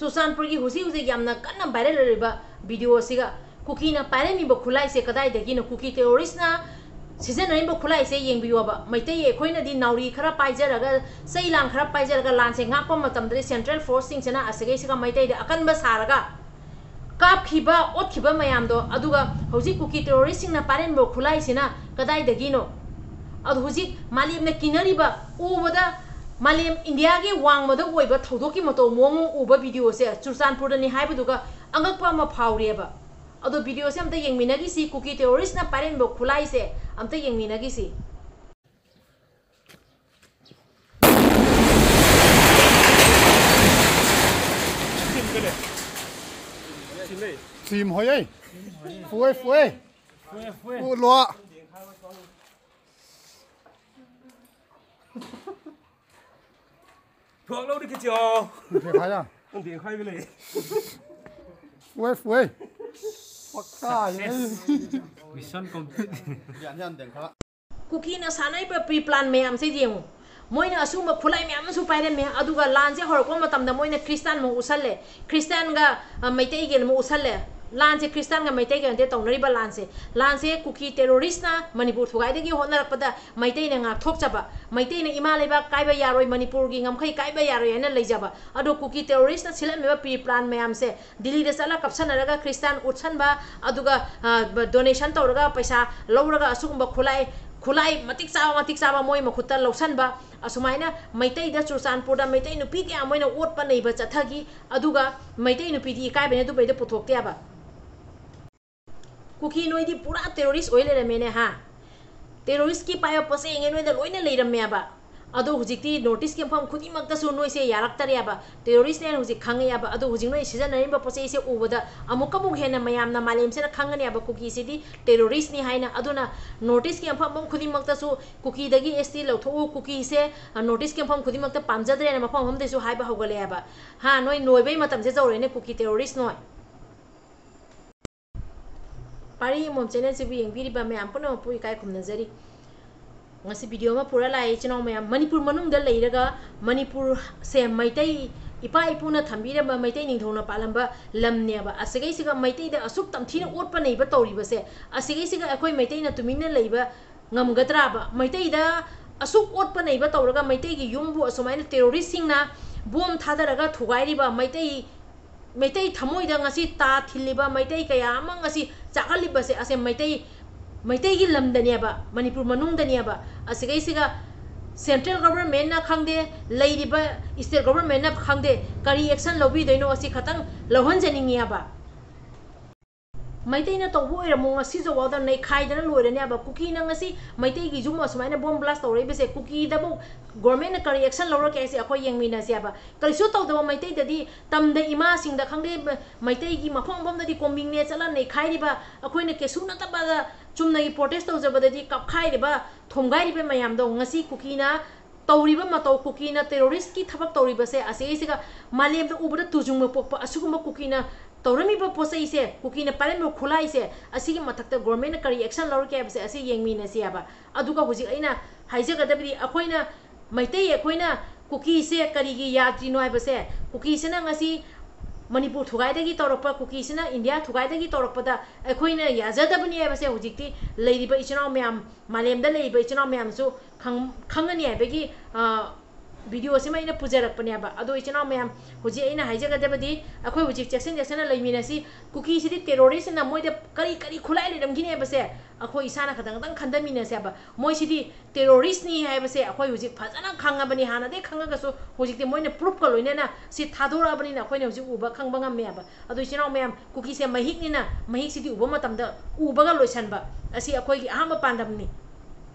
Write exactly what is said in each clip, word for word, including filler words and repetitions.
ꯆꯨꯔꯆꯥꯟꯄꯨꯔꯒꯤ ꯍꯧꯖꯤꯛ ꯍꯧꯖꯤꯛ ꯌꯥꯝꯅ ꯀꯟꯅ viral ꯑꯣꯏꯔꯤꯕ video ꯑꯁꯤꯒ, ꯀꯨꯀꯤꯅ ꯄꯥꯏꯔꯝꯃꯤꯕ ꯈꯨꯠꯂꯥꯏꯁꯦ ꯀꯗꯥꯏꯗꯒꯤꯅꯣ? ꯀꯨꯀꯤ terroristꯅ ꯁꯤꯖꯤꯟꯅꯔꯤꯕ ꯈꯨꯠꯂꯥꯏꯁꯦ ꯌꯦꯡꯕꯤꯌꯣꯕ꯫ ꯃꯩꯇꯩ ꯑꯩꯈꯣꯏꯅꯗꯤ ꯅꯥꯎꯔꯤ ꯈꯔ ꯄꯥꯏꯖꯔꯒ, ꯆꯩ ꯂꯥꯡ ꯈꯔ ꯄꯥꯏꯖꯔꯒ ꯂꯥꯟꯁꯦ ꯉꯥꯛꯄ ꯃꯇꯝꯗꯗꯤ central forceꯁꯤꯡꯁꯤꯅ ꯑꯁꯤꯒꯩꯁꯤꯒ ꯃꯩꯇꯩꯗ ꯑꯀꯟꯕ ꯁꯥꯔꯒ ꯀꯥꯞꯈꯤꯕ, ꯑꯣꯠꯈꯤꯕ ꯃꯌꯥꯝꯗꯣ, ꯑꯗꯨꯒ ꯍꯧꯖꯤꯛ ꯀꯨꯀꯤ terroristꯁꯤꯡꯅ ꯄꯥꯏꯔꯝꯃꯤꯕ ꯈꯨꯠꯂꯥꯏꯁꯤꯅ ꯀꯗꯥꯏꯗꯒꯤꯅꯣ? ꯑꯗꯨ ꯍꯧꯖꯤꯛ ꯃꯥꯂꯦꯝꯅ ꯀꯤꯅꯔꯤꯕ, ꯎꯕꯗ ꯃꯥꯂꯦꯝ ꯏꯟꯗꯤꯌꯥꯒꯤ ꯋꯥꯡꯃꯗ ꯑꯣꯏꯕ ꯊꯧꯗꯣꯛꯀꯤ ꯃꯇꯧ ꯃꯑꯣꯡ ꯑꯃ ꯎꯕ videoꯁꯦ ꯆꯨꯔꯆꯥꯟꯄꯨꯔꯗꯅꯤ ꯍꯥꯏꯕꯗꯨꯒ ꯑꯉꯛꯄ ꯑꯃ ꯐꯥꯎꯔꯦꯕ꯫ ꯑꯗꯣ videoꯁꯦ ꯑꯝꯇ ꯌꯦꯡꯃꯤꯟꯅꯈꯤꯁꯤ, ꯀꯨꯀꯤ terroristꯅ ꯄꯥꯏꯔꯝꯃꯤꯕ ꯈꯨꯠꯂꯥꯏꯁꯦ ꯑꯝꯇ ꯌꯦꯡꯃꯤꯟꯅꯈꯤꯁꯤ꯫ Team ꯍꯣꯏ ꯑꯩ꯫ ꯐꯨꯑꯦ, ꯐꯨꯑꯦ꯫ ꯐꯨꯂꯣ꯫ ꯊꯣꯛꯂꯧꯔꯤ ꯀꯤꯆꯣ꯫ ꯗꯦꯈꯥꯏꯌꯥ꯫ ꯅꯪ ꯗꯦꯈꯥꯏꯕ ꯂꯩ꯫ ꯐꯨꯑꯦ, ꯐꯨꯑꯦ꯫ ꯄꯛꯀꯥ ꯌꯦ꯫ Mission complete꯫ ꯌꯥꯟ ꯌꯥꯟ ꯗꯦꯈꯥ꯫ ꯀꯨꯀꯤꯅ ꯁꯥꯟꯅꯔꯤꯕ pre plan ꯃꯌꯥꯝꯁꯦ ꯌꯦꯡꯉꯨ꯫ ꯃꯣꯏꯅ ꯑꯁꯤꯒꯨꯝꯕ ꯈꯨꯠꯂꯥꯏ ꯃꯌꯥꯝ ꯑꯃꯁꯨ ꯄꯥꯏꯔꯝꯃꯦ꯫ ꯑꯗꯨꯒ ꯂꯥꯟꯁꯦ ꯍꯧꯔꯛꯄ ꯃꯇꯝꯗ ꯃꯣꯏꯅ ꯈ꯭ꯔꯤꯁꯇꯥꯟ ꯑꯃꯨꯛ ꯎꯠꯁꯜꯂꯦ, ꯈ꯭ꯔꯤꯁꯇꯥꯟꯒ, ꯑ, ꯃꯩꯇꯩꯒꯤ ꯑꯃꯨꯛ ꯎꯠꯁꯜꯂꯦ꯫ ꯂꯥꯟꯁꯦ ꯈ꯭ꯔꯤꯁꯇꯥꯟꯒ ꯃꯩꯇꯩꯒ ꯅꯠꯇꯦ ꯇꯧꯅꯔꯤꯕ ꯂꯥꯟꯁꯦ꯫ ꯂꯥꯟꯁꯦ ꯀꯨꯀꯤ terroristꯅ ꯃꯅꯤꯄꯨꯔ ꯊꯨꯒꯥꯏꯗꯒꯤ ꯍꯣꯠꯅꯔꯛꯄꯗ ꯃꯩꯇꯩꯅ ꯉꯥꯛꯊꯣꯛꯆꯕ, ꯃꯩꯇꯩꯅ ꯏꯃꯥ ꯂꯩꯕꯥꯛ ꯀꯥꯏꯕ ꯌꯥꯔꯣꯏ, ꯃꯅꯤꯄꯨꯔꯒꯤ ꯉꯝꯈꯩ ꯀꯥꯏꯕ ꯌꯥꯔꯣꯏ ꯍꯥꯏꯅ ꯂꯩꯖꯕ꯫ ꯑꯗꯣ ꯀꯨꯀꯤ terroristꯅ ꯁꯤꯜꯂꯝꯃꯤꯕ pre plan ꯃꯌꯥꯝꯁꯦ ꯗꯤꯜꯂꯤꯗ ꯆꯠꯂ ꯀꯞꯁꯟꯅꯔꯒ ꯈ꯭ꯔꯤꯁꯇꯥꯟ ꯎꯠꯁꯟꯕ, ꯑꯗꯨꯒ, ꯑ, donation ꯇꯧꯔꯒ ꯄꯩꯁꯥ ꯂꯧꯔꯒ ꯑꯁꯤꯒꯨꯝꯕ ꯈꯨꯠꯂꯥꯏ, ꯈꯨꯠꯂꯥꯏ ꯃꯇꯤꯛ ꯆꯥꯕ, ꯃꯇꯤꯛ ꯆꯥꯕ ꯃꯣꯏ ꯃꯈꯨꯠꯇ ꯂꯧꯁꯟꯕ, ꯑꯁꯨꯃꯥꯏꯅ ꯃꯩꯇꯩꯗ, ꯆꯨꯔꯆꯥꯟꯄꯨꯔꯗ ꯃꯩꯇꯩ ꯅꯨꯄꯤ ꯀꯌꯥ ꯃꯣꯏꯅ ꯑꯣꯠꯄ ꯅꯩꯕ ꯆꯠꯊꯈꯤ꯫ ꯑꯗꯨꯒ ꯃꯩꯇꯩ ꯅꯨꯄꯤꯗꯤ ꯏꯀꯥꯏꯕꯅꯦ ꯑꯗꯨꯝꯕꯩꯗꯣ ꯄꯨꯊꯣꯛꯇꯦ ꯍꯥꯏꯕ꯫ ꯀꯨꯀꯤ ꯅꯣꯏꯗꯤ ꯄꯨꯔꯥ terrorist ꯑꯣꯏ ꯂꯩꯔꯝꯃꯦꯅꯦ ꯍꯥ꯫ Terroristꯀꯤ ꯄꯥꯏꯕ ꯄꯣꯠꯆꯩꯉꯩ ꯅꯣꯏꯗ ꯂꯣꯏꯅ ꯂꯩꯔꯝꯃꯦꯕ꯫ ꯑꯗꯣ ꯍꯧꯖꯤꯛꯇꯤ North Eastꯀꯤ ꯃꯐꯝ ꯈꯨꯗꯤꯡꯃꯛꯇꯁꯨ ꯅꯣꯏꯁꯦ ꯌꯥꯔꯛꯇꯔꯦꯕ꯫ Terroristꯅꯦꯅ ꯍꯧꯖꯤꯛ ꯈꯪꯉꯛꯑꯦꯕ꯫ ꯑꯗꯣ ꯍꯧꯖꯤꯛ ꯅꯣꯏ ꯁꯤꯖꯤꯟꯅꯔꯤꯕ ꯄꯣꯠꯆꯩꯁꯦ ꯎꯕꯗ ꯑꯃꯨꯛꯀ ꯑꯃꯨꯛ ꯍꯦꯟꯅ ꯃꯌꯥꯝꯅ ꯃꯥꯂꯦꯝꯁꯤꯅ ꯈꯪꯒꯅꯦꯕ ꯀꯨꯀꯤꯁꯤꯗꯤ terroristꯅꯤ ꯍꯥꯏꯅ꯫ ꯑꯗꯨꯅ North Eastꯀꯤ ꯃꯐꯝ ꯃꯐꯝ ꯈꯨꯗꯤꯡꯃꯛꯇꯁꯨ ꯀꯨꯀꯤꯗꯒꯤ ST ꯂꯧꯊꯣꯛꯎ, ꯀꯨꯀꯤꯁꯦ, ꯑ, North Eastꯀꯤ ꯃꯐꯝ ꯈꯨꯗꯤꯡꯃꯛꯇ ꯄꯥꯝꯖꯗ꯭ꯔꯦꯅ ꯃꯐꯝ ꯑꯃꯗꯁꯨ ꯍꯥꯏꯕ ꯍꯧꯒꯠꯂꯛꯑꯦꯕ꯫ ꯍꯥ, ꯅꯣꯏ ꯂꯣꯏꯕꯩ ꯃꯇꯝꯁꯦ ꯌꯧꯔꯦꯅꯦ ꯀꯨꯀꯤ terrorist ꯅꯣꯏ꯫ ꯄꯥꯔꯤ ꯏꯃꯣꯝ channelꯁꯤꯕꯨ ꯌꯦꯡꯕꯤꯔꯤꯕ ꯃꯌꯥꯝ ꯄꯨꯝꯅꯃꯛꯄꯨ ꯏꯀꯥꯏ ꯈꯨꯝꯅꯖꯔꯤ꯫ ꯉꯁꯤ video ꯑꯃ ꯄꯨꯔ ꯂꯥꯛꯑꯦ ꯏꯆꯤꯟ ꯏꯅꯥꯎ ꯃꯌꯥꯝ꯫ ꯃꯅꯤꯄꯨꯔ ꯃꯅꯨꯡꯗ ꯂꯩꯔꯒ ꯃꯅꯤꯄꯨꯔꯁꯦ ꯃꯩꯇꯩ ꯏꯄꯥ ꯏꯄꯨꯅ ꯊꯝꯕꯤꯔꯝꯕ ꯃꯩꯇꯩ ꯅꯤꯡꯊꯧꯅ ꯄꯥꯜꯂꯝꯕ ꯂꯝꯅꯦꯕ꯫ ꯑꯁꯤꯒꯩꯁꯤꯒ ꯃꯩꯇꯩꯗ ꯑꯁꯨꯛ ꯇꯝꯊꯤꯅ ꯑꯣꯠꯄ ꯅꯩꯕ ꯇꯧꯔꯤꯕꯁꯦ, ꯑꯁꯤꯒꯩꯁꯤꯒ ꯑꯩꯈꯣꯏ ꯃꯩꯇꯩꯅ ꯇꯨꯃꯤꯟꯅ ꯂꯩꯕ ꯉꯝꯒꯗ꯭ꯔꯥꯕ? ꯃꯩꯇꯩꯗ ꯑꯁꯨꯛ ꯑꯣꯠꯄ ꯅꯩꯕ ꯇꯧꯔꯒ ꯃꯩꯇꯩꯒꯤ ꯌꯨꯝꯕꯨ ꯑꯁꯨꯃꯥꯏꯅ terroristꯁꯤꯡꯅ bomb ꯊꯥꯗꯔꯒ ꯊꯨꯒꯥꯏꯔꯤꯕ, ꯃꯩꯇꯩ, ꯃꯩꯇꯩ ꯊꯃꯣꯏꯗ ꯉꯁꯤ ꯇꯥ ꯊꯤꯜꯂꯤꯕ ꯃꯩꯇꯩ ꯀꯌꯥ ꯑꯃ ꯉꯁꯤ ꯆꯥꯛꯍꯜꯂꯤꯕꯁꯦ, ꯑꯁꯦ ꯃꯩꯇꯩ, ꯃꯩꯇꯩꯒꯤ ꯂꯝꯗꯅꯦꯕ, ꯃꯅꯤꯄꯨꯔ ꯃꯅꯨꯡꯗꯅꯦꯕ꯫ ꯑꯁꯤꯒꯩꯁꯤꯒ central governmentꯅ ꯈꯪꯗꯦ, ꯂꯩꯔꯤꯕ state governmentꯅ ꯈꯪꯗꯦ, ꯀꯔꯤ action ꯂꯧꯕꯤꯗꯣꯏꯅꯣ, ꯑꯁꯤ ꯈꯇꯪ ꯂꯧꯍꯟꯖꯅꯤꯡꯉꯤ ꯍꯥꯏꯕ꯫ ꯃꯩꯇꯩꯅ ꯇꯧꯕ ꯑꯣꯏꯔꯝꯃꯣ, ꯉꯁꯤ ꯖꯋꯥꯗ ꯅꯩꯈꯥꯏꯗꯅ ꯂꯣꯏꯔꯅꯦꯕ꯫ ꯀꯨꯀꯤꯅ ꯉꯁꯤ ꯃꯩꯇꯩꯒꯤ ꯌꯨꯝ ꯑꯁꯨꯃꯥꯏꯅ bomb blast ꯇꯧꯔꯛꯏꯕꯁꯦ, ꯀꯨꯀꯤꯗꯕꯨ governmentꯅ ꯀꯔꯤ action ꯂꯧꯔꯛꯀꯦ ꯍꯥꯏꯁꯦ ꯑꯩꯈꯣꯏ ꯌꯦꯡꯃꯤꯟꯅꯁꯦꯕ꯫ ꯀꯔꯤꯁꯨ ꯇꯧꯗꯕ ꯃꯩꯇꯩꯗꯗꯤ, ꯇꯝꯗ ꯏꯃꯥꯁꯤꯡꯗ ꯈꯪꯗꯦ, ꯃ-, ꯃꯩꯇꯩꯒꯤ ꯃꯐꯝ ꯃꯐꯝꯗꯗꯤ combingꯅꯦ ꯆꯠꯂ ꯅꯩꯈꯥꯏꯔꯤꯕ, ꯑꯩꯈꯣꯏꯅ ꯀꯩꯁꯨ ꯅꯠꯇꯕꯗ ꯆꯨꯝꯅꯒꯤ protest ꯇꯧꯖꯕꯗꯗꯤ ꯀꯞꯈꯥꯏꯔꯤꯕ, ꯊꯣꯝꯒꯥꯏꯔꯤꯕ ꯃꯌꯥꯝꯗꯣ ꯉꯁꯤ ꯀꯨꯀꯤꯅ ꯇꯧꯔꯤꯕ ꯃꯇꯧ, ꯀꯨꯀꯤꯅ terroristꯀꯤ ꯊꯕꯛ ꯇꯧꯔꯤꯕꯁꯦ, ꯑꯁꯤꯁꯤꯒ ꯃꯥꯂꯦꯝꯗ ꯎꯕꯗ ꯇꯨꯖꯨꯡꯕ ꯄꯣꯛꯄ ꯑꯁꯤꯒꯨꯝꯕ ꯀꯨꯀꯤꯅ ꯇꯧꯔꯝꯃꯤꯕ ꯄꯣꯠ ꯆꯩꯁꯦ, ꯀꯨꯀꯤꯅ ꯄꯥꯏꯔꯝꯃꯤꯕ ꯈꯨꯠꯂꯥꯏꯁꯦ, ꯑꯁꯤꯒꯤ ꯃꯊꯛꯇ governmentꯅ ꯀꯔꯤ action ꯂꯧꯔꯛꯀꯦ ꯍꯥꯏꯕꯁꯦ ꯑꯁꯤ ꯌꯦꯡꯃꯤꯟꯅꯁꯤ ꯍꯥꯏꯕ꯫ ꯑꯗꯨꯒ ꯍꯧꯖꯤꯛ ꯑꯩꯅ ꯍꯥꯏꯖꯒꯗꯕꯗꯤ, ꯑꯩꯈꯣꯏꯅ, ꯃꯩꯇꯩ ꯑꯩꯈꯣꯏꯅ ꯀꯨꯀꯤꯁꯦ ꯀꯔꯤꯒꯤ ꯌꯥꯗ꯭ꯔꯤꯅꯣ ꯍꯥꯏꯕꯁꯦ, ꯀꯨꯀꯤꯁꯤꯅ ꯉꯁꯤ ꯃꯅꯤꯄꯨꯔ ꯊꯨꯒꯥꯏꯗꯒꯤ ꯇꯧꯔꯛꯄ, ꯀꯨꯀꯤꯁꯤꯅ ꯏꯟꯗꯤꯌꯥ ꯊꯨꯒꯥꯏꯗꯒꯤ ꯇꯧꯔꯛꯄꯗ ꯑꯩꯈꯣꯏꯅ ꯌꯥꯖꯗꯕꯅꯤ ꯍꯥꯏꯕꯁꯦ ꯍꯧꯖꯤꯛꯇꯤ ꯂꯩꯔꯤꯕ ꯏꯆꯤꯟ ꯏꯅꯥꯎ ꯃꯌꯥꯝ, ꯃꯥꯂꯦꯝꯗ ꯂꯩꯔꯤꯕ ꯏꯆꯤꯟ ꯏꯅꯥꯎ ꯃꯌꯥꯝꯁꯨ ꯈꯪ-, ꯈꯪꯉꯅꯤ ꯍꯥꯏꯕꯒꯤ, ꯑ, video ꯁꯤꯃ ꯑꯩꯅ ꯄꯨꯖꯔꯛꯄꯅꯦꯕ꯫ ꯑꯗꯣ ꯏꯆꯤꯟ ꯏꯅꯥꯎ ꯃꯌꯥꯝ, ꯍꯧꯖꯤꯛ ꯑꯩꯅ ꯍꯥꯏꯖꯒꯗꯕꯗꯤ, ꯑꯩꯈꯣꯏ ꯍꯧꯖꯤꯛ ꯆꯦꯛꯁꯤꯟ ꯆꯦꯛꯁꯤꯟꯅ ꯂꯩꯃꯤꯟꯅꯁꯤ꯫ ꯀꯨꯀꯤꯁꯤꯗꯤ terroristꯅ ꯃꯣꯏꯗ ꯀꯔꯤ ꯀꯔꯤ ꯈꯨꯠꯂꯥꯏ ꯂꯩꯔꯝꯒꯅꯤ ꯍꯥꯏꯕꯁꯦ ꯑꯩꯈꯣꯏ ꯏꯁꯥꯅ ꯈꯇꯪ ꯈꯇꯪ ꯈꯟꯊꯃꯤꯟꯅꯁꯦꯕ꯫ ꯃꯣꯏꯁꯤꯗꯤ terroristꯅꯤ ꯍꯥꯏꯕꯁꯦ ꯑꯩꯈꯣꯏ ꯍꯧꯖꯤꯛ ꯐꯖꯅ ꯈꯪꯉꯕꯅꯤ, ꯍꯥꯟꯅꯗꯩ ꯈꯪꯉꯒꯁꯨ ꯍꯧꯖꯤꯛꯇꯤ ꯃꯣꯏꯅ proofꯀ ꯂꯣꯏꯅꯅ ꯁꯤ ꯊꯥꯗꯣꯔꯛꯑꯕꯅꯤꯅ ꯑꯩꯈꯣꯏꯅ ꯍꯧꯖꯤꯛ ꯎꯕ ꯈꯪꯕ ꯉꯝꯃꯦꯕ꯫ ꯑꯗꯣ ꯏꯆꯤꯟ ꯏꯅꯥꯎ ꯃꯌꯥꯝ, ꯀꯨꯀꯤꯁꯦ ꯃꯍꯤꯛꯅꯤꯅ ꯃꯍꯤꯛꯁꯤꯗꯤ ꯎꯕ ꯃꯇꯝꯗ ꯎꯕꯒ ꯂꯣꯏꯁꯟꯕ ꯑꯁꯤ ꯑꯩꯈꯣꯏꯒꯤ ꯑꯍꯥꯟꯕ ꯄꯥꯟꯗꯝꯅꯤ꯫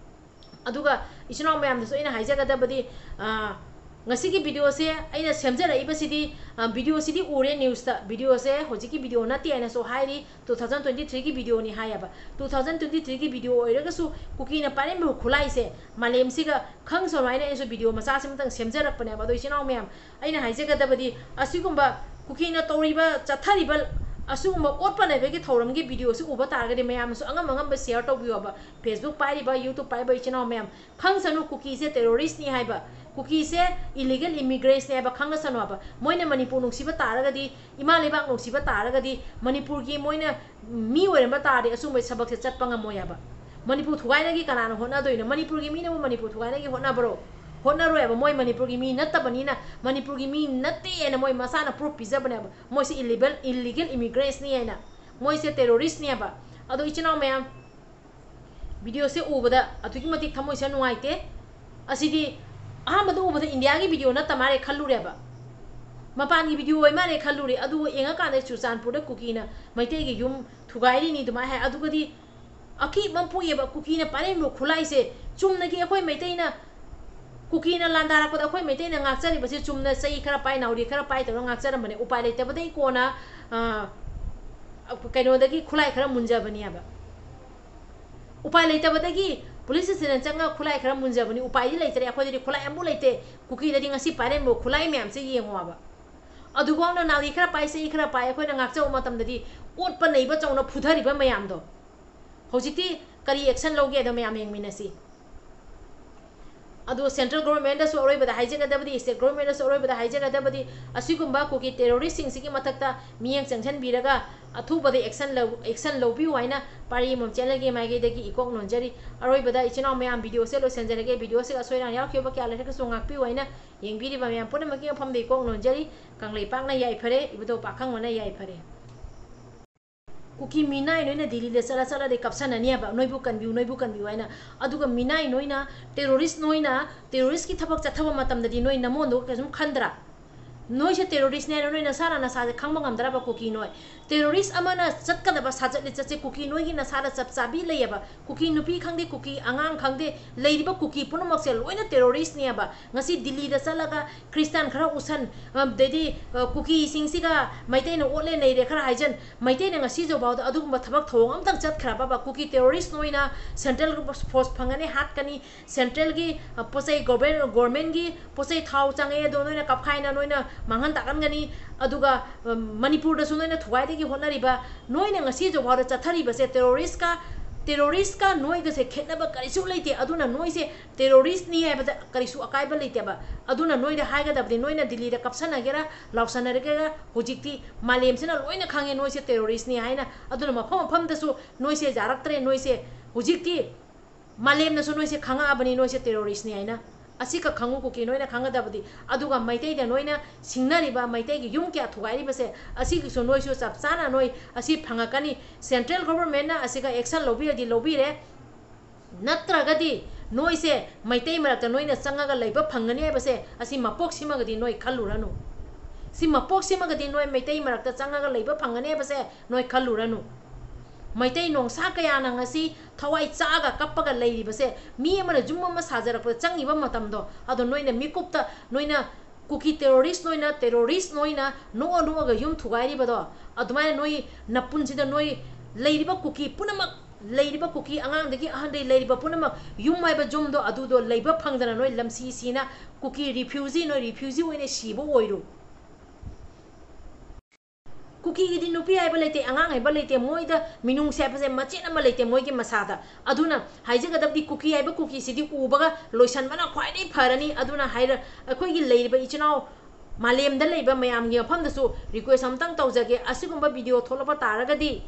ꯑꯗꯨꯒ ꯏꯆꯤꯟ ꯏꯅꯥꯎ ꯃꯌꯥꯝꯗꯁꯨ ꯑꯩꯅ ꯍꯥꯏꯖꯒꯗꯕꯗꯤ, ꯑ, ꯉꯁꯤꯒꯤ video ꯁꯦ ꯑꯩꯅ ꯁꯦꯝꯖꯔꯛꯏꯕꯁꯤꯗꯤ, ꯑ, video ꯁꯤꯗꯤ ꯎꯔꯦ news ꯇ, video ꯁꯦ ꯍꯧꯖꯤꯛꯀꯤ video ꯅꯠꯇꯦ ꯍꯥꯏꯅꯁꯨ ꯍꯥꯏꯔꯤ, two thousand twenty three ꯒꯤ video ꯅꯤ ꯍꯥꯏꯌꯦꯕ꯫ Two thousand twenty three ꯒꯤ video ꯑꯣꯏꯔꯒꯁꯨ ꯀꯨꯀꯤꯅ ꯄꯥꯏꯔꯝꯂꯤꯕ ꯈꯨꯠꯂꯥꯏꯁꯦ ꯃꯥꯂꯦꯝꯁꯤꯒ ꯈꯪꯁꯅꯨ ꯍꯥꯏꯅ ꯑꯩꯅꯁꯨ video ꯃꯆꯥꯁꯤꯃꯇꯪ ꯁꯦꯝꯖꯔꯛꯄꯅꯦꯕ꯫ ꯑꯗꯣ ꯏꯆꯤꯟ ꯏꯅꯥꯎ ꯃꯌꯥꯝ, ꯑꯩꯅ ꯍꯥꯏꯖꯒꯗꯕꯗꯤ, ꯑꯁꯤꯒꯨꯝꯕ ꯀꯨꯀꯤꯅ ꯇꯧꯔꯤꯕ, ꯆꯠꯊꯔꯤꯕ ꯑꯁꯤꯒꯨꯝꯕ ꯑꯣꯠꯄ ꯅꯩꯕꯒꯤ ꯊꯧꯔꯝꯒꯤ video ꯁꯤ ꯎꯕ ꯇꯥꯔꯒꯗꯤ ꯃꯌꯥꯝꯅꯁꯨ ꯑꯉꯝ ꯑꯉꯝꯕ share ꯇꯧꯕꯤꯌꯣꯕ꯫ Facebook ꯄꯥꯏꯔꯤꯕ, YouTube ꯄꯥꯏꯔꯤꯕ ꯏꯆꯤꯟ ꯏꯅꯥꯎ ꯃꯌꯥꯝ, ꯈꯪꯁꯅꯨ ꯀꯨꯀꯤꯁꯦ terrorist ꯅꯤ ꯍꯥꯏꯕ꯫ ꯀꯨꯀꯤꯁꯦ illegal immigrants ꯅꯦ ꯍꯥꯏꯕ ꯈꯪꯅꯁꯅꯨ ꯍꯥꯏꯕ꯫ ꯃꯣꯏꯅ ꯃꯅꯤꯄꯨꯔ ꯅꯨꯡꯁꯤꯕ ꯇꯥꯔꯒꯗꯤ, ꯏꯃꯥ ꯂꯩꯕꯥꯛ ꯅꯨꯡꯁꯤꯕ ꯇꯥꯔꯒꯗꯤ, ꯃꯅꯤꯄꯨꯔꯒꯤ ꯃꯣꯏꯅ ꯃꯤ ꯑꯣꯏꯔꯝꯕ ꯇꯥꯔꯗꯤ ꯑꯆꯨꯝꯕ ꯊꯕꯛꯁꯦ ꯆꯠꯄ ꯉꯝꯃꯣꯏ ꯍꯥꯏꯕ꯫ ꯃꯅꯤꯄꯨꯔ ꯊꯨꯒꯥꯏꯅꯒꯤ ꯀꯅꯥꯅ ꯍꯣꯠꯅꯗꯣꯏꯅꯣ? ꯃꯅꯤꯄꯨꯔꯒꯤ ꯃꯤꯅꯕꯨ ꯃꯅꯤꯄꯨꯔ ꯊꯨꯒꯥꯏꯅꯒꯤ ꯍꯣꯠꯅꯕ꯭ꯔꯣ? ꯍꯣꯠꯅꯔꯣꯏ ꯍꯥꯏꯕ꯫ ꯃꯣꯏ ꯃꯅꯤꯄꯨꯔꯒꯤ ꯃꯤ ꯅꯠꯇꯕꯅꯤꯅ, ꯃꯅꯤꯄꯨꯔꯒꯤ ꯃꯤ ꯅꯠꯇꯦ ꯍꯥꯏꯅ ꯃꯣꯏ ꯃꯁꯥꯅ proof ꯄꯤꯖꯕꯅꯦꯕ꯫ ꯃꯣꯏꯁꯦ illegal, illegal immigrants ꯅꯤ ꯍꯥꯏꯅ, ꯃꯣꯏꯁꯦ terrorist ꯅꯦꯕ꯫ ꯑꯗꯣ ꯏꯆꯤꯟ ꯏꯅꯥꯎ ꯃꯌꯥꯝ, video ꯁꯦ ꯎꯕꯗ ꯑꯗꯨꯛꯀꯤ ꯃꯇꯤꯛ ꯊꯃꯣꯏꯁꯦ ꯅꯨꯡꯉꯥꯏꯇꯦ꯫ ꯑꯁꯤꯗꯤ ꯑꯍꯥꯟꯕꯗ ꯎꯕꯗ ꯏꯟꯗꯤꯌꯥꯒꯤ video ꯅꯠꯇ ꯃꯥꯜꯂꯦ ꯈꯜꯂꯨꯔꯦꯕ, ꯃꯄꯥꯟꯒꯤ video ꯑꯣꯏ ꯃꯥꯜꯂꯦ ꯈꯜꯂꯨꯔꯦ꯫ ꯑꯗꯨꯒ ꯌꯦꯡꯉꯀꯥꯟꯗ ꯆꯨꯔꯆꯥꯟꯄꯨꯔꯗ ꯀꯨꯀꯤꯅ ꯃꯩꯇꯩꯒꯤ ꯌꯨꯝ ꯊꯨꯒꯥꯏꯔꯤꯅꯤ ꯑꯗꯨꯃꯥꯏꯅ ꯍꯥꯏ꯫ ꯑꯗꯨꯒꯗꯤ ꯑꯀꯤꯕ ꯑꯃ ꯄꯣꯛꯑꯦꯕ꯫ ꯀꯨꯀꯤꯅ ꯄꯥꯏꯔꯝꯃꯤꯕ ꯈꯨꯠꯂꯥꯏꯁꯦ ꯆꯨꯝꯅꯒꯤ ꯑꯩꯈꯣꯏ ꯃꯩꯇꯩꯅ, ꯀꯨꯀꯤꯅ ꯂꯥꯟꯗꯥꯔꯛꯄꯗ ꯑꯩꯈꯣꯏ ꯃꯩꯇꯩꯅ ꯉꯥꯛꯆꯔꯤꯕꯁꯦ ꯆꯨꯝꯅ ꯆꯩ ꯈꯔ ꯄꯥꯏ, ꯅꯥꯎꯔꯤ ꯈꯔ ꯄꯥꯏ ꯇꯧꯔꯒ ꯉꯥꯛꯆꯔꯝꯕꯅꯦ꯫ ꯎꯄꯥꯏ ꯂꯩꯇꯕꯗꯒꯤ ꯀꯣꯟꯅ, ꯑ, ꯀꯩꯅꯣꯗꯒꯤ ꯈꯨꯠꯂꯥꯏ ꯈꯔ ꯃꯨꯟꯖꯕꯅꯦꯕ꯫ ꯎꯄꯥꯏ ꯂꯩꯇꯕꯗꯒꯤ police station ꯆꯪꯉꯒ ꯈꯨꯠꯂꯥꯏ ꯈꯔ ꯃꯨꯟꯖꯕꯅꯤ꯫ ꯎꯄꯥꯏꯗꯤ ꯂꯩꯇ꯭ꯔꯦ, ꯑꯩꯈꯣꯏꯗꯗꯤ ꯈꯨꯠꯂꯥꯏ ꯑꯃꯕꯨ ꯂꯩꯇꯦ꯫ ꯀꯨꯀꯤꯗꯗꯤ ꯉꯁꯤ ꯄꯥꯏꯔꯝꯕ ꯈꯨꯠꯂꯥꯏ ꯃꯌꯥꯝꯁꯦ ꯌꯦꯡꯉꯣꯕ꯫ ꯑꯗꯨꯐꯥꯎꯅ ꯅꯥꯎꯔꯤ ꯈꯔ ꯄꯥꯏ, ꯆꯩ ꯈꯔ ꯄꯥꯏ, ꯑꯩꯈꯣꯏꯅ ꯉꯥꯛꯆꯕ ꯃꯇꯝꯗꯗꯤ ꯑꯣꯠꯄ ꯅꯩꯕ ꯆꯥꯎꯅ ꯐꯨꯊꯔꯤꯕ ꯃꯌꯥꯝꯗꯣ꯫ ꯍꯧꯖꯤꯛꯇꯤ ꯀꯔꯤ action ꯂꯧꯒꯦꯗꯣ ꯃꯌꯥꯝ ꯌꯦꯡꯃꯤꯟꯅꯁꯤ꯫ ꯑꯗꯨ central government ꯗꯁꯨ ꯑꯔꯣꯏꯕꯗ ꯍꯥꯏꯖꯒꯗꯕꯗꯤ, state government ꯗꯁꯨ ꯑꯔꯣꯏꯕꯗ ꯍꯥꯏꯖꯒꯗꯕꯗꯤ, ꯑꯁꯤꯒꯨꯝꯕ ꯀꯨꯀꯤ terrorist ꯁꯤꯡꯁꯤꯒꯤ ꯃꯊꯛꯇ ꯃꯤꯠꯌꯦꯡ ꯆꯪꯁꯤꯟꯕꯤꯔꯒ ꯑꯊꯨꯕꯗ action ꯂꯧ-, action ꯂꯧꯕꯤꯌꯨ ꯍꯥꯏꯅ ꯄꯥꯔꯤ ꯑꯃꯃꯝ channel ꯒꯤ ꯃꯥꯏꯀꯩꯗꯒꯤ ꯏꯀꯣꯛ ꯅꯣꯟꯖꯔꯤ꯫ ꯑꯔꯣꯏꯕꯗ ꯏꯆꯤꯟ ꯏꯅꯥꯎ ꯃꯌꯥꯝ, video ꯁꯦ ꯂꯣꯏꯁꯤꯟꯖꯔꯒꯦ꯫ Video ꯁꯤꯗ ꯑꯁꯣꯏ ꯑꯔꯥꯟ ꯌꯥꯎꯈꯤꯕ ꯀꯌꯥ ꯂꯩꯔꯒꯁꯨ ꯉꯥꯛꯄꯤꯌꯨ ꯍꯥꯏꯅ ꯌꯦꯡꯕꯤꯔꯤꯕ ꯃꯌꯥꯝ ꯄꯨꯝꯅꯃꯛꯀꯤ ꯃꯐꯝꯗ ꯏꯀꯣꯛ ꯅꯣꯟꯖꯔꯤ꯫ ꯀꯪꯂꯩꯄꯥꯛꯅ ꯌꯥꯏꯐꯔꯦ, ꯏꯕꯨꯙꯧ ꯄꯥꯈꯪꯕꯅ ꯌꯥꯏꯐꯔꯦ꯫ ꯀꯨꯀꯤ ꯃꯤꯅꯥꯏ ꯅꯣꯏꯅ ꯗꯤꯜꯂꯤꯗ ꯆꯠꯂ ꯆꯠꯂꯗꯤ ꯀꯞꯁꯟꯅꯅꯤ ꯍꯥꯏꯕ, "ꯅꯣꯏꯕꯨ ꯀꯟꯕꯤꯌꯨ, ꯅꯣꯏꯕꯨ ꯀꯟꯕꯤꯌꯨ" ꯍꯥꯏꯅ꯫ ꯑꯗꯨꯒ ꯃꯤꯅꯥꯏ ꯅꯣꯏꯅ, terrorist ꯅꯣꯏꯅ terrorist ꯀꯤ ꯊꯕꯛ ꯆꯠꯊꯕ ꯃꯇꯝꯗꯗꯤ ꯅꯣꯏ ꯅꯃꯣꯟꯗꯣ ꯀꯩꯁꯨꯝ ꯈꯟꯗ꯭ꯔꯥ? ꯅꯣꯏꯁꯦ terrorist ꯅꯦ ꯍꯥꯏꯅ ꯅꯣꯏ ꯅꯁꯥꯅ ꯅꯁꯥꯁꯦ ꯈꯪꯕ ꯉꯝꯗ꯭ꯔꯕ ꯀꯨꯀꯤ ꯅꯣꯏ? Terrorist ꯑꯃꯅ ꯆꯠꯀꯗꯕ ꯁꯥꯖꯠ ꯂꯤꯆꯠꯁꯦ ꯀꯨꯀꯤ ꯅꯣꯏꯒꯤ ꯅꯁꯥꯗ ꯆꯞ ꯆꯥꯕꯤ ꯂꯩꯌꯦꯕ꯫ ꯀꯨꯀꯤ ꯅꯨꯄꯤ ꯈꯪꯗꯦ, ꯀꯨꯀꯤ ꯑꯉꯥꯡ ꯈꯪꯗꯦ, ꯂꯩꯔꯤꯕ ꯀꯨꯀꯤ ꯄꯨꯝꯅꯃꯛꯁꯦ ꯂꯣꯏꯅ terrorist ꯅꯦꯕ꯫ ꯉꯁꯤ ꯗꯤꯜꯂꯤꯗ ꯆꯠꯂꯒ ꯈ꯭ꯔꯤꯁꯇꯥꯟ ꯈꯔ ꯎꯁꯟ, ꯑꯗꯩꯗꯤ, ꯑ, ꯀꯨꯀꯤꯁꯤꯡꯁꯤꯒ ꯃꯩꯇꯩꯅ ꯑꯣꯠꯂꯦ ꯅꯩꯔꯦ ꯈꯔ ꯍꯥꯏꯖꯟ, ꯃꯩꯇꯩꯅ ꯉꯁꯤꯁꯨꯐꯥꯎꯗ ꯑꯗꯨꯒꯨꯝꯕ ꯊꯕꯛ ꯊꯧꯑꯣꯡ ꯑꯝꯇꯪ ꯆꯠꯈ꯭ꯔꯕꯕ? ꯀꯨꯀꯤ terrorist ꯅꯣꯏꯅ central force ꯐꯪꯒꯅꯤ, ꯍꯥꯠꯀꯅꯤ, central ꯒꯤ, ꯑ, ꯄꯣꯠ ꯆꯩ government, government ꯒꯤ ꯄꯣꯠ ꯆꯩ ꯊꯥꯎ ꯆꯪꯉꯛꯑꯦ, ꯑꯗꯣ ꯅꯣꯏꯅ ꯀꯞꯈꯥꯏꯅ ꯅꯣꯏꯅ ꯃꯥꯡꯍꯟ ꯇꯥꯛꯍꯟꯒꯅꯤ, ꯑꯗꯨꯒ, ꯑ, ꯃꯅꯤꯄꯨꯔꯗꯁꯨ ꯅꯣꯏꯅ ꯊꯨꯒꯥꯏꯗꯒꯤ ꯍꯣꯠꯅꯔꯤꯕ, ꯅꯣꯏꯅ ꯉꯁꯤꯁꯨꯐꯥꯎꯗ ꯆꯠꯊꯔꯤꯕꯁꯦ terrorist ꯀ ꯇꯦꯔꯣꯔꯤꯁꯀ ꯅꯣꯏꯒꯁꯦ ꯈꯦꯠꯅꯕ ꯀꯔꯤꯁꯨ ꯂꯩꯇꯦ꯫ ꯑꯗꯨꯅ ꯅꯣꯏꯁꯦ ꯇꯦꯔꯣꯔꯤꯁꯅꯤ ꯍꯥꯏꯕꯗ ꯀꯔꯤꯁꯨ ꯑꯀꯥꯏꯕ ꯂꯩꯇꯦꯕ꯫ ꯑꯗꯨꯅ ꯅꯣꯏꯗ ꯍꯥꯏꯒꯗꯕꯗꯤ, ꯅꯣꯏꯅ ꯗꯤꯜꯂꯤꯗ ꯀꯞꯁꯟꯅꯒꯦꯔꯥ, ꯂꯥꯎꯁꯟꯅꯔꯒꯦꯔꯥ, ꯍꯧꯖꯤꯛꯇꯤ ꯃꯥꯂꯦꯝꯁꯤꯅ ꯂꯣꯏꯅ ꯈꯪꯉꯦ ꯅꯣꯏꯁꯦ ꯇꯦꯔꯣꯔꯤꯁꯅꯤ ꯍꯥꯏꯅ꯫ ꯑꯗꯨꯅ ꯃꯐꯝ ꯃꯐꯝꯗꯁꯨ ꯅꯣꯏꯁꯦ ꯌꯥꯔꯛꯇ꯭ꯔꯦ꯫ ꯅꯣꯏꯁꯦ ꯍꯧꯖꯤꯛꯇꯤ ꯃꯥꯂꯦꯝꯅꯁꯨ ꯅꯣꯏꯁꯦ ꯈꯪꯉꯛꯑꯕꯅꯤ, ꯅꯣꯏꯁꯦ ꯇꯦꯔꯣꯔꯤꯁꯅꯤ ꯍꯥꯏꯅ꯫ ꯑꯁꯤꯈꯛ ꯈꯪꯉꯨ ꯀꯨꯀꯤ, ꯅꯣꯏꯅ ꯈꯪꯒꯗꯕꯗꯤ꯫ ꯑꯗꯨꯒ ꯃꯩꯇꯩꯗ ꯅꯣꯏꯅ ꯁꯤꯡꯅꯔꯤꯕ, ꯃꯩꯇꯩꯒꯤ ꯌꯨꯝ ꯀꯌꯥ ꯊꯨꯒꯥꯏꯔꯤꯕꯁꯦ, ꯑꯁꯤꯒꯤꯁꯨ ꯅꯣꯏꯁꯨ ꯆꯞ ꯆꯥꯅ ꯅꯣꯏ ꯑꯁꯤ ꯐꯪꯉꯛꯀꯅꯤ꯫ Central Governmentꯅ ꯑꯁꯤꯒ action ꯂꯧꯕꯤꯔꯗꯤ ꯂꯧꯕꯤꯔꯦ, ꯅꯠꯇ꯭ꯔꯒꯗꯤ ꯅꯣꯏꯁꯦ ꯃꯩꯇꯩ ꯃꯔꯛꯇ ꯅꯣꯏꯅ ꯆꯪꯉꯒ ꯂꯩꯕ ꯐꯪꯒꯅꯤ ꯍꯥꯏꯕꯁꯦ, ꯑꯁꯤ ꯃꯄꯣꯛꯁꯤꯃꯒꯗꯤ ꯅꯣꯏ ꯈꯜꯂꯨꯔꯅꯨ꯫ ꯁꯤ ꯃꯄꯣꯛꯁꯤꯃꯒꯗꯤ ꯅꯣꯏ ꯃꯩꯇꯩ ꯃꯔꯛꯇ ꯆꯪꯉꯒ ꯂꯩꯕ ꯐꯪꯒꯅꯤ ꯍꯥꯏꯕꯁꯦ ꯅꯣꯏ ꯈꯜꯂꯨꯔꯅꯨ꯫ ꯃꯩꯇꯩ ꯅꯣꯡꯁꯥ ꯀꯌꯥꯅ ꯉꯁꯤ ꯊꯋꯥꯏ ꯆꯥꯛꯑꯒ ꯀꯞꯄꯒ ꯂꯩꯔꯤꯕꯁꯦ, ꯃꯤ ꯑꯃꯅ ꯌꯨꯝ ꯑꯃ ꯁꯥꯖꯔꯛꯄꯗ ꯆꯪꯉꯤꯕ ꯃꯇꯝꯗꯣ, ꯑꯗꯣ ꯅꯣꯏꯅ ꯃꯤꯀꯨꯞꯇ ꯅꯣꯏꯅ ꯀꯨꯀꯤ terrorist ꯅꯣꯏꯅ, terrorist ꯅꯣꯏꯅ ꯅꯣꯛꯑ ꯅꯣꯛꯑꯒ ꯌꯨꯝ ꯊꯨꯒꯥꯏꯔꯤꯕꯗꯣ, ꯑꯗꯨꯃꯥꯏꯅ ꯅꯣꯏ ꯅꯄꯨꯟꯁꯤꯗ ꯅꯣꯏ ꯂꯩꯔꯤꯕ ꯀꯨꯀꯤ ꯄꯨꯝꯅꯃꯛ, ꯂꯩꯔꯤꯕ ꯀꯨꯀꯤ ꯑꯉꯥꯡꯗꯒꯤ ꯑꯍꯟꯗꯒꯤ ꯂꯩꯔꯤꯕ ꯄꯨꯝꯅꯃꯛ, ꯌꯨꯝ ꯍꯥꯏꯕ ꯌꯨꯝꯗꯣ ꯑꯗꯨꯗꯣ ꯂꯩꯕ ꯐꯪꯗꯅ ꯅꯣꯏ ꯂꯝꯁꯤ ꯁꯤꯅ ꯀꯨꯀꯤ refugee, ꯅꯣꯏ refugee ꯑꯣꯏꯅ ꯁꯤꯕ ꯑꯣꯏꯔꯨ꯫ ꯀꯨꯀꯤꯒꯤꯗꯤ ꯅꯨꯄꯤ ꯍꯥꯏꯕ ꯂꯩꯇꯦ, ꯑꯉꯥꯡ ꯍꯥꯏꯕ ꯂꯩꯇꯦ, ꯃꯣꯏꯗ ꯃꯤꯅꯨꯡꯁꯤ ꯍꯥꯏꯕꯁꯦ ꯃꯆꯦꯠ ꯑꯃ ꯂꯩꯇꯦ ꯃꯣꯏꯒꯤ ꯃꯁꯥꯗ꯫ ꯑꯗꯨꯅ ꯍꯥꯏꯖꯒꯗꯕꯗꯤ, ꯀꯨꯀꯤ ꯍꯥꯏꯕ ꯀꯨꯀꯤꯁꯤꯗꯤ ꯎꯕꯒ ꯂꯣꯏꯁꯟꯕꯅ ꯈ꯭ꯋꯥꯏꯗꯒꯤ ꯐꯔꯅꯤ꯫ ꯑꯗꯨꯅ ꯍꯥꯏꯔ-, ꯑꯩꯈꯣꯏꯒꯤ ꯂꯩꯔꯤꯕ ꯏꯆꯤꯟ ꯏꯅꯥꯎ ꯃꯥꯂꯦꯝꯗ ꯂꯩꯕ ꯃꯌꯥꯝꯒꯤ ꯃꯐꯝꯗꯁꯨ request ꯑꯃꯇꯪ ꯇꯧꯖꯒꯦ, ꯑꯁꯤꯒꯨꯝꯕ video ꯊꯣꯛꯂꯛꯄ ꯇꯥꯔꯒꯗꯤ,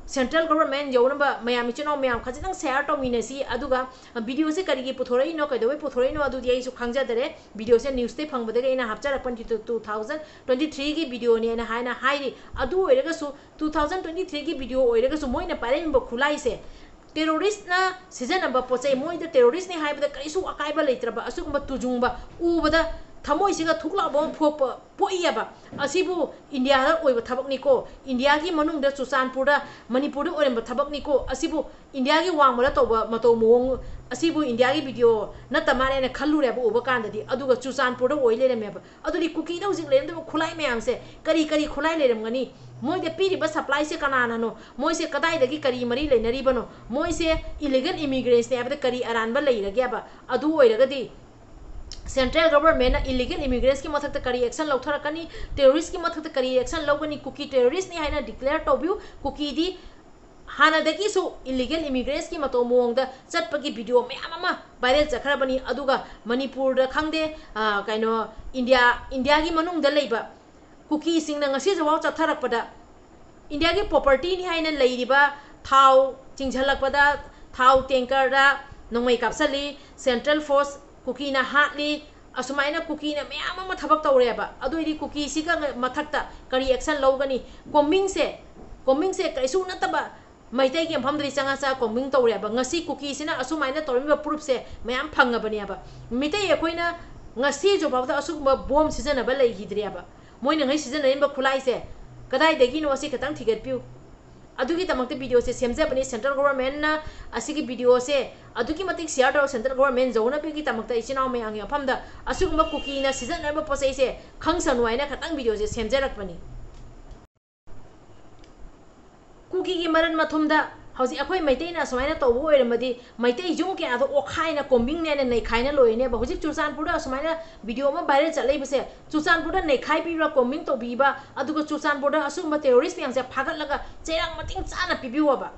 Central Government ꯌꯧꯅꯕ ꯃꯌꯥꯝ, ꯏꯆꯤꯟ ꯏꯅꯥꯎ ꯃꯌꯥꯝ ꯈꯖꯤꯛꯇꯪ share ꯇꯧꯃꯤꯟꯅꯁꯤ꯫ ꯑꯗꯨꯒ videoꯁꯦ ꯀꯔꯤꯒꯤ ꯄꯨꯊꯣꯔꯛꯏꯅꯣ, ꯀꯩꯗꯧꯕꯩ ꯄꯨꯊꯣꯔꯛꯏꯅꯣ, ꯑꯗꯨꯗꯤ ꯑꯩꯁꯨ ꯈꯪꯖꯗꯔꯦ꯫ Videoꯁꯦ newsꯇꯩ ꯐꯪꯕꯗꯒꯤ ꯑꯩꯅ ꯍꯥꯞꯆꯔꯛꯄꯅꯤ, two thousand twenty threeꯒꯤ videoꯅꯤ ꯍꯥꯏꯅ ꯍꯥꯏꯔꯤ꯫ ꯑꯗꯨ ꯑꯣꯏꯔꯒꯁꯨ, two thousand twenty threeꯒꯤ video ꯑꯣꯏꯔꯒꯁꯨ, ꯃꯣꯏꯅ ꯄꯥꯏꯔꯝꯃꯤꯕ ꯈꯨꯠꯂꯥꯏꯁꯦ terroristꯅ ꯁꯤꯖꯤꯟꯅꯕ ꯄꯣꯠ ꯆꯩ, ꯃꯣꯏꯗ terroristꯅꯤ ꯍꯥꯏꯕꯗ ꯀꯔꯤꯁꯨ ꯑꯀꯥꯏꯕ ꯂꯩꯇ꯭ꯔꯕ ꯑꯁꯤꯒꯨꯝꯕ ꯇꯨꯖꯨꯡꯕ ꯎꯕꯗ ꯊꯃꯣꯏꯁꯤꯒ ꯊꯨꯛ ꯂꯥꯎꯕ ꯑꯃ ꯄꯣꯛꯄ, ꯄꯣꯛꯏꯑꯕ꯫ ꯑꯁꯤꯕꯨ ꯏꯟꯗꯤꯌꯥꯗ ꯑꯣꯏꯕ ꯊꯕꯛꯅꯤꯀꯣ, ꯏꯟꯗꯤꯌꯥꯒꯤ ꯃꯅꯨꯡꯗ ꯆꯨꯔꯆꯥꯟꯄꯨꯔꯗ, ꯃꯅꯤꯄꯨꯔꯗ ꯑꯣꯏꯔꯝꯕ ꯊꯕꯛꯅꯤꯀꯣ, ꯑꯁꯤꯕꯨ ꯏꯟꯗꯤꯌꯥꯒꯤ ꯋꯥꯡꯃꯗ ꯇꯧꯕ ꯃꯇꯧ ꯃꯑꯣꯡ ꯑꯁꯤꯕꯨ ꯏꯟꯗꯤꯌꯥꯒꯤ video ꯅꯠꯇ ꯃꯥꯜꯂꯦꯅ ꯈꯜꯂꯨꯔꯦꯕ ꯎꯕ ꯀꯥꯟꯗꯗꯤ꯫ ꯑꯗꯨꯒ ꯆꯨꯔꯆꯥꯟꯄꯨꯔꯗ ꯑꯣꯏ ꯂꯩꯔꯝꯃꯦꯕ꯫ ꯑꯗꯨꯗꯤ ꯀꯨꯀꯤꯗ ꯍꯧꯖꯤꯛ ꯂꯩꯔꯝꯗꯕ ꯈꯨꯠꯂꯥꯏ ꯃꯌꯥꯝꯁꯦ ꯀꯔꯤ ꯀꯔꯤ ꯈꯨꯠꯂꯥꯏ ꯂꯩꯔꯝꯒꯅꯤ? ꯃꯣꯏꯗ ꯄꯤꯔꯤꯕ supplyꯁꯦ ꯀꯅꯥꯅꯅꯣ? ꯃꯣꯏꯁꯦ ꯀꯗꯥꯏꯗꯒꯤ ꯀꯔꯤ ꯃꯔꯤ ꯂꯩꯅꯔꯤꯕꯅꯣ? ꯃꯣꯏꯁꯦ illegal immigrantꯅꯦ ꯍꯥꯏꯕꯗ ꯀꯔꯤ ꯑꯔꯥꯟꯕ ꯂꯩꯔꯒꯦꯕ? ꯑꯗꯨ ꯑꯣꯏꯔꯒꯗꯤ Central Governmentꯅ illegal immigrantꯀꯤ ꯃꯊꯛꯇ ꯀꯔꯤ action ꯂꯧꯊꯔꯛꯀꯅꯤ? Terroristꯀꯤ ꯃꯊꯛꯇ ꯀꯔꯤ action ꯂꯧꯒꯅꯤ? ꯀꯨꯀꯤ terroristꯅꯤ ꯍꯥꯏꯅ declare ꯇꯧꯕꯤꯌꯨ꯫ ꯀꯨꯀꯤꯗꯤ ꯍꯥꯟꯅꯗꯒꯤꯁꯨ illegal immigrants ꯀꯤ ꯃꯇꯧ ꯃꯑꯣꯡꯗ ꯆꯠꯄꯒꯤ video ꯃꯌꯥꯝ ꯑꯃ viral ꯆꯠꯈ꯭ꯔꯕꯅꯤ꯫ ꯑꯗꯨꯒ ꯃꯅꯤꯄꯨꯔꯗ ꯈꯪꯗꯦ, ꯑ, ꯀꯩꯅꯣ, ꯏꯟꯗꯤꯌꯥ, ꯏꯟꯗꯤꯌꯥꯒꯤ ꯃꯅꯨꯡꯗ ꯂꯩꯕ ꯀꯨꯀꯤꯁꯤꯡꯅ ꯉꯁꯤꯁꯨꯐꯥꯎ ꯆꯠꯊꯔꯛꯄꯗ ꯏꯟꯗꯤꯌꯥꯒꯤ property ꯅꯤ ꯍꯥꯏꯅ ꯂꯩꯔꯤꯕ ꯊꯥꯎ ꯆꯤꯡꯁꯤꯜꯂꯛꯄꯗ ꯊꯥꯎ tanker ꯗ ꯅꯣꯡꯃꯩ ꯀꯥꯞꯁꯤꯜꯂꯤ, central force ꯀꯨꯀꯤꯅ ꯍꯥꯠꯂꯤ, ꯑꯁꯨꯃꯥꯏꯅ ꯀꯨꯀꯤꯅ ꯃꯌꯥꯝ ꯑꯃ ꯊꯕꯛ ꯇꯧꯔꯦꯕ꯫ ꯑꯗꯨ ꯑꯣꯏꯗꯤ ꯀꯨꯀꯤꯁꯤꯒ ꯃꯊꯛꯇ ꯀꯔꯤ action ꯂꯧꯒꯅꯤ? Combing ꯁꯦ, combing ꯁꯦ ꯀꯩꯁꯨ ꯅꯠꯇꯕ ꯃꯩꯇꯩꯒꯤ ꯃꯐꯝꯗꯗꯤ ꯆꯪꯉ ꯆꯪꯉ combing ꯇꯧꯔꯦꯕ꯫ ꯉꯁꯤ ꯀꯨꯀꯤꯁꯤꯅ ꯑꯁꯨꯃꯥꯏꯅ ꯇꯧꯔꯝꯃꯤꯕ proof ꯁꯦ ꯃꯌꯥꯝ ꯐꯪꯉꯕꯅꯦꯕ꯫ ꯃꯤꯇꯩ ꯑꯩꯈꯣꯏꯅ ꯉꯁꯤꯁꯨ ꯐꯥꯎꯗ ꯑꯁꯤꯒꯨꯝꯕ bomb ꯁꯤꯖꯤꯟꯅꯕ ꯂꯩꯈꯤꯗ꯭ꯔꯦꯕ꯫ ꯃꯣꯏꯅ ꯉꯁꯤ ꯁꯤꯖꯤꯟꯅꯔꯤꯕ ꯈꯨꯠꯂꯥꯏꯁꯦ ꯀꯗꯥꯏꯗꯒꯤꯅꯣ, ꯑꯁꯤ ꯈꯤꯇꯪ ꯊꯤꯒꯠꯄꯤꯌꯨ꯫ ꯑꯗꯨꯒꯤ ꯗꯃꯛꯇ video ꯁꯦ ꯁꯦꯝꯖꯕꯅꯤ꯫ Central Government ꯅ ꯑꯁꯤꯒꯤ video ꯁꯦ ꯑꯗꯨꯛꯀꯤ ꯃꯇꯤꯛ share ꯇꯧꯔ central government ꯌꯧꯅꯕꯒꯤ ꯗꯃꯛꯇ ꯏꯆꯤꯟ ꯏꯅꯥꯎ ꯃꯌꯥꯝꯒꯤ ꯃꯐꯝꯗ ꯑꯁꯤꯒꯨꯝꯕ ꯀꯨꯀꯤꯅ ꯁꯤꯖꯤꯟꯅꯔꯤꯕ ꯄꯣꯠ ꯆꯩꯁꯦ ꯈꯪꯁꯅꯨ ꯍꯥꯏꯅ ꯈꯤꯇꯪ video ꯁꯦ ꯁꯦꯝꯖꯔꯛꯄꯅꯤ꯫ ꯀꯨꯀꯤꯒꯤ ꯃꯔꯟ ꯃꯊꯨꯝꯗ ꯍꯧꯖꯤꯛ ꯑꯩꯈꯣꯏ ꯃꯩꯇꯩꯅ ꯑꯁꯨꯃꯥꯏꯅ ꯇꯧꯕ ꯑꯣꯏꯔꯝꯃꯗꯤ ꯃꯩꯇꯩ ꯌꯨꯝ ꯀꯌꯥꯗꯣ ꯑꯣꯛꯈꯥꯏꯅ combing ꯅꯦꯅ ꯅꯩꯈꯥꯏꯅ ꯂꯣꯏꯔꯅꯦꯕ꯫ ꯍꯧꯖꯤꯛ ꯆꯨꯔꯆꯥꯟꯄꯨꯔꯗ ꯑꯁꯨꯃꯥꯏꯅ video ꯑꯃ viral ꯆꯠꯂꯛꯏꯕꯁꯦ, ꯆꯨꯔꯆꯥꯟꯄꯨꯔꯗ ꯅꯩꯈꯥꯏꯕꯤꯕ, combing ꯇꯧꯕꯤꯕ, ꯑꯗꯨꯒ ꯆꯨꯔꯆꯥꯟꯄꯨꯔꯗ ꯑꯁꯤꯒꯨꯝꯕ terrorist ꯃꯌꯥꯝꯁꯦ ꯐꯥꯒꯠꯂꯒ ꯆꯩꯔꯥꯛ ꯃꯇꯤꯛ ꯆꯥꯅ ꯄꯤꯕꯤꯌꯣꯕ꯫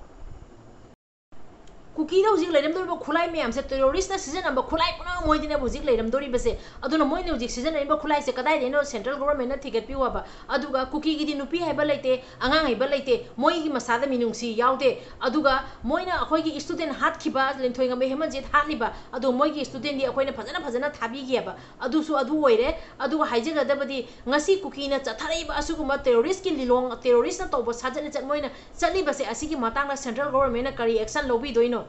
ꯀꯨꯀꯤꯗ ꯍꯧꯖꯤꯛ ꯂꯩꯔꯝꯗꯧꯔꯤꯕ ꯈꯨꯠꯂꯥꯏ ꯃꯌꯥꯝꯁꯦ terrorist ꯅ ꯁꯤꯖꯤꯟꯅꯕ ꯈꯨꯠꯂꯥꯏ ꯄꯨꯝꯅꯃꯛ ꯃꯣꯏꯗꯅꯦꯕ ꯍꯧꯖꯤꯛ ꯂꯩꯔꯝꯗꯧꯔꯤꯕꯁꯦ꯫ ꯑꯗꯨꯅ ꯃꯣꯏꯅ ꯍꯧꯖꯤꯛ ꯁꯤꯖꯤꯟꯅꯔꯤꯕ ꯈꯨꯠꯂꯥꯏꯁꯦ ꯀꯗꯥꯏꯗꯩꯅꯣ central government ꯅ ꯊꯤꯒꯠꯄꯤꯌꯣꯕ꯫ ꯑꯗꯨꯒ ꯀꯨꯀꯤꯒꯤꯗꯤ ꯅꯨꯄꯤ ꯍꯥꯏꯕ ꯂꯩꯇꯦ, ꯑꯉꯥꯡ ꯍꯥꯏꯕ ꯂꯩꯇꯦ, ꯃꯣꯏꯒꯤ ꯃꯁꯥꯗ ꯃꯤꯅꯨꯡꯁꯤ ꯌꯥꯎꯗꯦ꯫ ꯑꯗꯨꯒ ꯃꯣꯏꯅ ꯑꯩꯈꯣꯏꯒꯤ student ꯍꯥꯠꯈꯤꯕ, ꯂꯤꯟꯊꯣꯏꯉꯝꯕ ꯍꯦꯃꯟꯖꯤꯠ ꯍꯥꯠꯂꯤꯕ, ꯑꯗꯣ ꯃꯣꯏꯒꯤ student ꯗꯤ ꯑꯩꯈꯣꯏꯅ ꯐꯖꯅ ꯐꯖꯅ ꯊꯥꯕꯤꯈꯤꯑꯕ꯫ ꯑꯗꯨꯁꯨ ꯑꯗꯨ ꯑꯣꯏꯔꯦ꯫ ꯑꯗꯨꯒ ꯍꯥꯏꯖꯒꯗꯕꯗꯤ ꯉꯁꯤ ꯀꯨꯀꯤꯅ ꯆꯠꯊꯔꯛꯏꯕ ꯑꯁꯤꯒꯨꯝꯕ terrorist ꯀꯤ ꯂꯤꯂꯣꯡ, terrorist ꯅ ꯇꯧꯕ ꯁꯥꯖꯠ ꯂꯤꯆꯠ ꯃꯣꯏꯅ ꯆꯠꯂꯤꯕꯁꯦ, ꯑꯁꯤꯒꯤ ꯃꯇꯥꯡꯗ central government ꯅ ꯀꯔꯤ action ꯂꯧꯕꯤꯗꯣꯏꯅꯣ?